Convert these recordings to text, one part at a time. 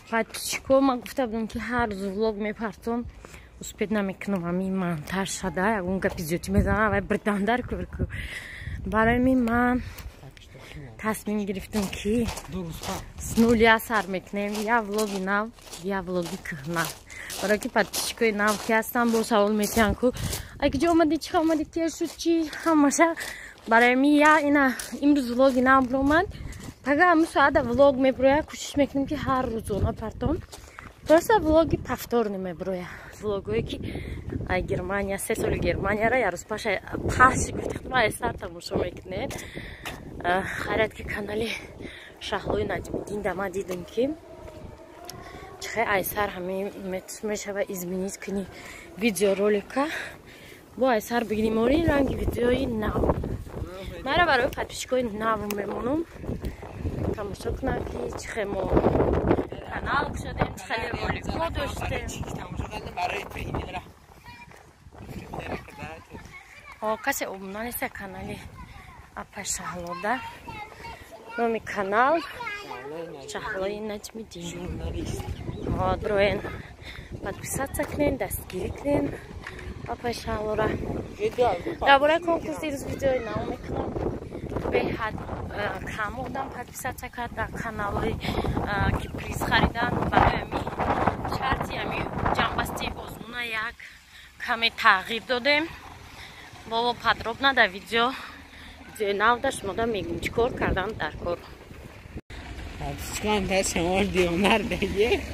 Подписчико, ман гуфта будам, ки ҳар рӯз влог мепартом, успеть намекунам. Ҳамин мантар шада, ягон гапи зиёдӣ мезанам вай бирдандар курку. Барои мин ман тасмим гирифтам, ки с нуля сар мекунем: я влоги нав, я влоги кӯҳна. Барои ки подписчикои нав ки ҳастам, бо савол метиҳанд ку: ай куҷо омадӣ, чӣ омадӣ, кия шуд, чи ҳамаша. Барои ми я ина имрӯз влоги нав биромад, пага ҳамун соата влог мебироя. Кӯшиш мекунем, ки ҳар рӯзона партом, просто влоги повторный мебироя. Влогое ки ай Германия, 3 соли Германияра ярӯз паша паш гуфтихтум, ай сар тамошо мекунед. Хайрат, ки канали Шаҳлои Наҷмиддин да ман дидам, ки чихе айсар ҳамин мешава изменить кунӣ видеоролика, бо айсар бигирим ори ранги видеои нав. Мара барои подписчикои нав мемонам, тамошо кунам, ки чихе мо канал кушодем, чихеле роликҳо доштем. Касе обуна неста канали апа Шаҳлода. Номи канал Шаҳлои Наҷмиддин. Броен, подписаться кунен, дастгирӣ кунен апаи Шаҳлора. Дар бораи конкурс ирӯз видеои нав мекунам. Беҳад кам одам подписаться кард дар каналҳои ки приз харидан. Барои ами шарти ами ҷамъбасти озмуна як каме тағйир додем. Бобо, подробно дар видеои навда шумода мегӯм, чӣ кор кардан дар кор.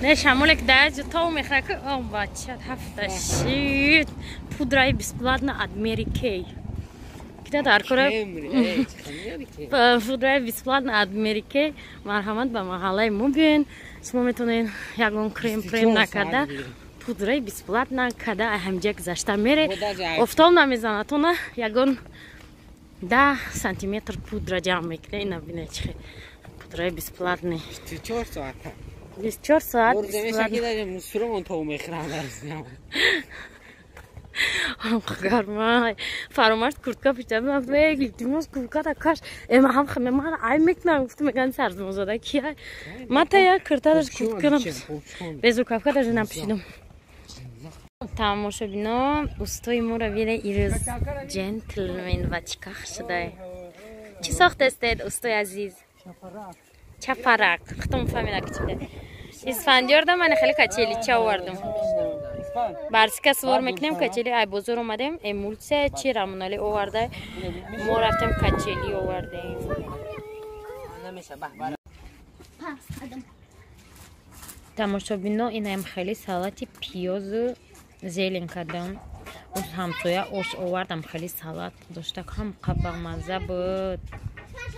Не, шамоле ки дар то мехӯра ки о бача ҳафта шид. Пудраи бесплатно от Mary Kay кида дар кора, пудраи бесплатно от Mary Kay. Марҳамат, ба маҳаллаи мо биёен. Шумо метавонед ягон крем прем накарда, пудраи бесплатно када ҳамҷа гузашта мере, офтоб намезанад, тона ягон 10 сантиметр пудра ҷамъ мекунед. Ина бинед, чихе пудраи бесплатный. 24 соат. 24 соат. Мусурмон то мехӯранд. Гарма Фаромарз куртка пӯшида будам. Илтимос, куртката каш. Эма ҳам ман ай мекунам, гуфтам, меган сарзмозода кия. Ман та як курта даже, куртка без рукавка даже напӯшидам. Тамошобино, устои моро бире, ирӯз джентлмен ва чиках шуда. Чӣ сохтастед, устои азиз? Чапарак. Худтон фаҳмида кичида. Исфандиёрда ман хеле качелича овардам. Барсика сувор мекунем, качели. Ай бозор омадем, эмулсия чи Рамонали оварда, мо рафтем, качели овардем. Тамошобино, инаем хеле салати пиёзу зелень кардам. Оз ҳамсоя ош овардам, хеле салат дошта, ҳам қабамаза буд.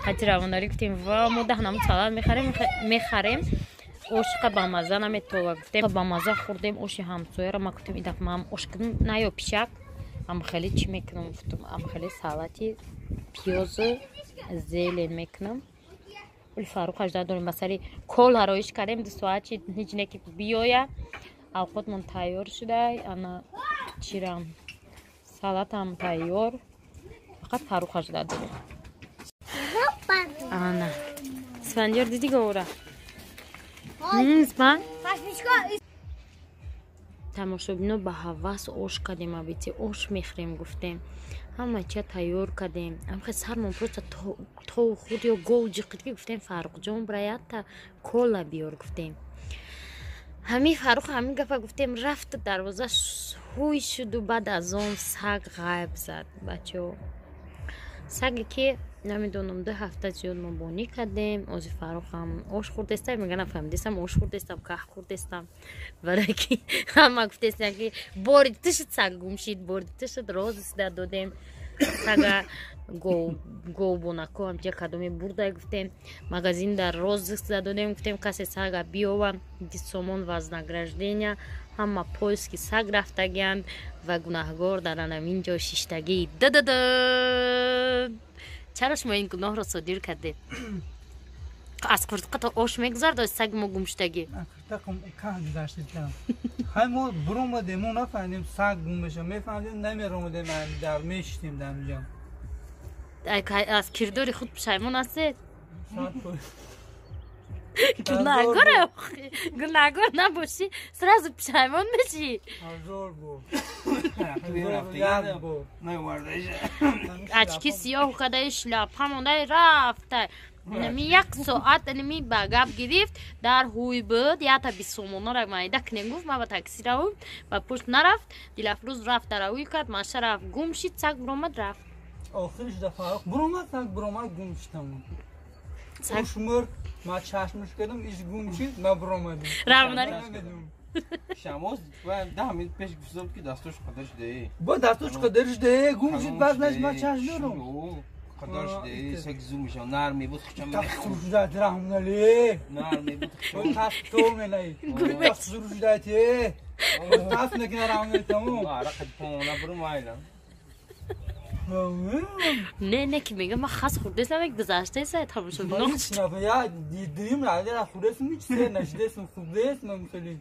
Қати Равонали гуфтем: ва мо даҳнаму салат мехарем, ошқа бамаза наметова. Гуфтем, бамаза хӯрдем оши ҳамсояро. Ма гуфтем, и дафъа ман ош кунам, наё пишак, ам хеле чӣ мекунам, гуфтам, ам хеле салати пиёзу зелень мекунам. Ули Фаруқ ажда дорем, ба сари кол ҳароиш кардем, 2 соат чи ҳеҷ не ки биёя. Авқотмон тайёр шуда, ана чирам, салатам тайёр, фақат Фаруқ ажда дорем. Ана Исфандиёр, диди говора Испан. Тамошобино, ба ҳавас ош кардем, абити ош мехӯрем гуфтем, ҳама чия тайёр кардем. Амхе сармон просто то худ ё гов ҷиқид, ки гуфтем: Фарруқҷон, бираята кола биёр, гуфтем. Ҳамин Фаррух ҳамин гапа гуфтем, рафту дарвоза ҳуй шуду, баъд аз он саг ғайб зад. Бачаҳо, саге ки намедонам, 2 ҳафта зиёд мо бонӣ кардем. Ози Фаррухам ош хӯрдестам, мега нафаҳмидестам, ош хӯрдестам, ках хӯрдестам. Барое ки ҳама гуфтестам, ки бори ту шуд, саг гум шид, бори ту шуд. Розыск додем сага, говбонако ҳамҷа кадоме бурдай, гуфтем. Магазин дар розыск додем, гуфтем, касе сага биёва, 20 сомон вознаграждения. Ҳама поиски саг рафтагианд ва гунаҳгор дар анамин ҷо шиштагӣ. Дадада, чаро шумо ин гуноҳро содир кардед? Аз куртқата ош мегузард, саги мо гумшудагӣ. Ҳай, мо буромадем, мо нафаҳмидем саг гум меша. Мефаҳмидем, намеромадем, дар мешитем дар инҷо. Аз кирдори худ пушаймон ҳастед? Гунаҳгор гунаҳгор набошӣ, сразу пушаймон мешӣ. Очки сиёҳ кадаи, шляпа мондаи, рафта. Нами як соат нами ба гап гирифт, дар ҳуй буд, ята бисомонора майда кунем гуфт, ман ба такси равам, ба пушт нарафт, Дилафрӯз рафт даравӯй кард, маша рафт, гум шид, саг буромад рафт. Охириш дафъа буромад, саг буромад, гум шидам. Ушмур, ма чашмш кардам, иш гум шид, ма буромадам. Равнари? Шамоз, 10 минут пеш гуфтам ки дастош қадар шуда. Бо дастош қадар шуда, гум шид, баъд наш ма чашм дорам. Қадар шуда, саг зум мешав, нар мебуд, хичам мехӯрд. Шуда, раҳмнале. Нар мебуд, хичам. Тас то менай. Тас зур шуда те. Тас накина раҳмнале тамом. Арақ пона бурум айла. Не, не ки мегам, ман хас хӯрдесам, як гузаштаеса тамошобино. Я дидим, ра хӯрдесам, ҳеч сер нашидесам, хӯрдесам хеле.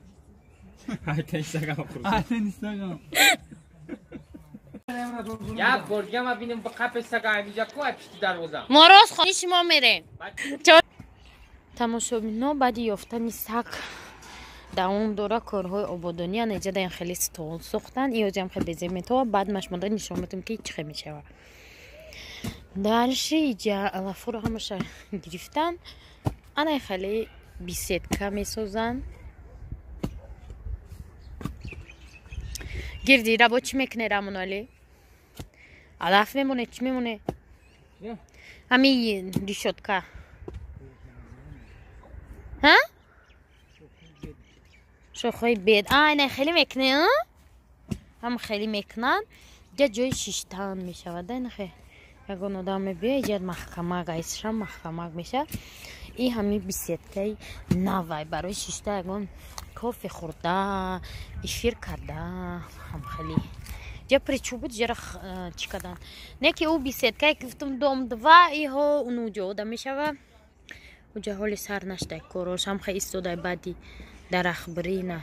Айтен сагам хӯрд. Айтен сагам. Як бор дига ман бинем қапи сага ҳаминҷа ку ай пишти дарвоза. Мо рост хони шумо мерем. Тамошобино, баъди ёфтани саг давом дора корҳои ободонӣ, ана иҷа даин хеле стол сохтан, иёзиам хеле безеб метова, баъд машмода нишон метавем ки чӣ хел мешава. Дальше иҷа алафоро ҳамаша гирифтан, ана хеле беседка месозанд. Гирди ра бо чӣ мекуне Рамоналӣ? Алаф мемоне, чӣ мемоне? Ҳами решётка. Ҳа? Шохҳои бед. А, ина хеле мекуне, а? Ҳам хеле мекунанд. Иҷа ҷои шиштан мешавад, ина хе. Ягон одам мебиёд, иҷа маҳкамак, айсшам маҳкамак мешавад. И ҳами беседкаи навай барои шишта ягон кофе хӯрда, эфир карда, ҳам хеле. Ҷа причу буд, ҷара чӣ кардан. Не ки ӯ беседкае ки гуфтум дом два, иҳо уну ҷо ода мешава. Уҷа ҳоли сар наштай корош, ҳам хе истодай баъди дарахтбирина.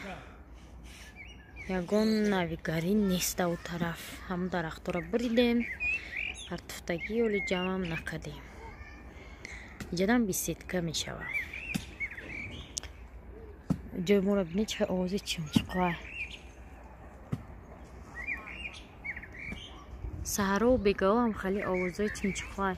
Ягон навигарӣ неста у тараф. Ҳам дарахтора буридем, артуфтагӣ ҳоли ҷамъам накардем. Иҷадам беседка мешава. Ҷои моро бинед чӣ овози чимчиқоа. Саҳаро бегаоам хеле овозҳои чимчиқоа.